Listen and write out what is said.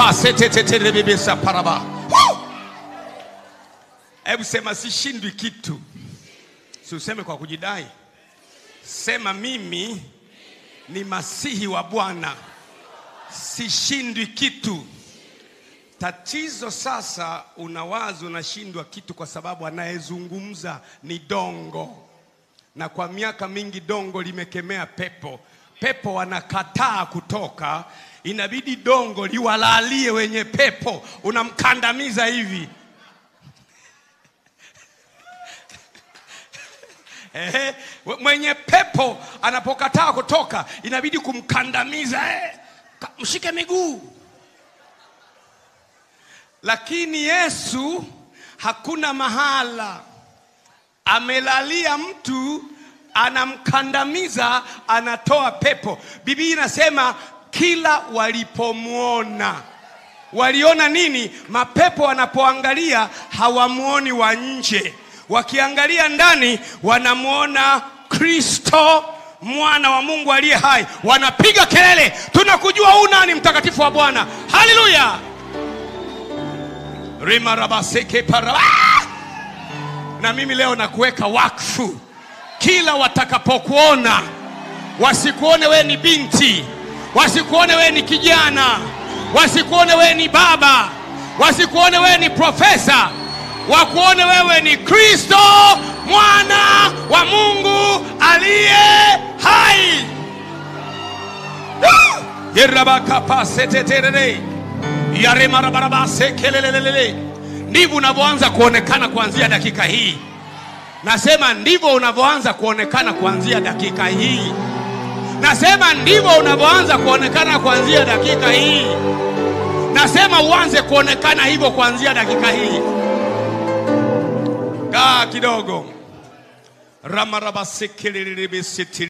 Yerabakapaseteteterebebesa paraba. Hebu sema sishindwi kitu. Si useme kwa kujidai. Sema mimi ni masihi wa Bwana, sishindwi kitu. Tatizo sasa unawaza unashindwa kitu kwa sababu anayezungumza ni dongo. Na kwa miaka mingi dongo limekemea pepo. Pepo wanakataa kutoka, inabidi dongo liwalalie wenye pepo. Unamkandamiza hivi. Mwenye pepo anapokataa kutoka inabidi kumkandamiza, mshike miguu. Lakini Yesu hakuna mahala amelalia mtu, anamkandamiza, anatoa pepo. Biblia inasema kila walipomuona, waliona nini? Mapepo wanapoangalia hawamuoni wa nje, wakiangalia ndani wanamuona Kristo mwana wa Mungu aliye hai. Wanapiga kelele, tunakujua huu nani, mtakatifu wa Bwana. Haleluya. Rimarabaseke para. Na mimi leo nakuweka wakfu. Kila watakapokuona, wasikuone we ni binti, wasikuone we ni kijana, wasikuone we ni baba, wasikuone we ni profesa, wakuone wewe ni Kristo mwana wa Mungu aliye hai. Yerabakapaseteterere yaremarabarabasekelelelele. Ndivyo unavyoanza kuonekana kuanzia dakika hii. Nasema ndivyo unavyoanza kuonekana kuanzia dakika hii. Nasema ndivyo unavyoanza kuonekana kuanzia dakika hii. Nasema uanze kuonekana hivyo kuanzia dakika hii. Kaa kidogo. Ramarabasekelelelebesete.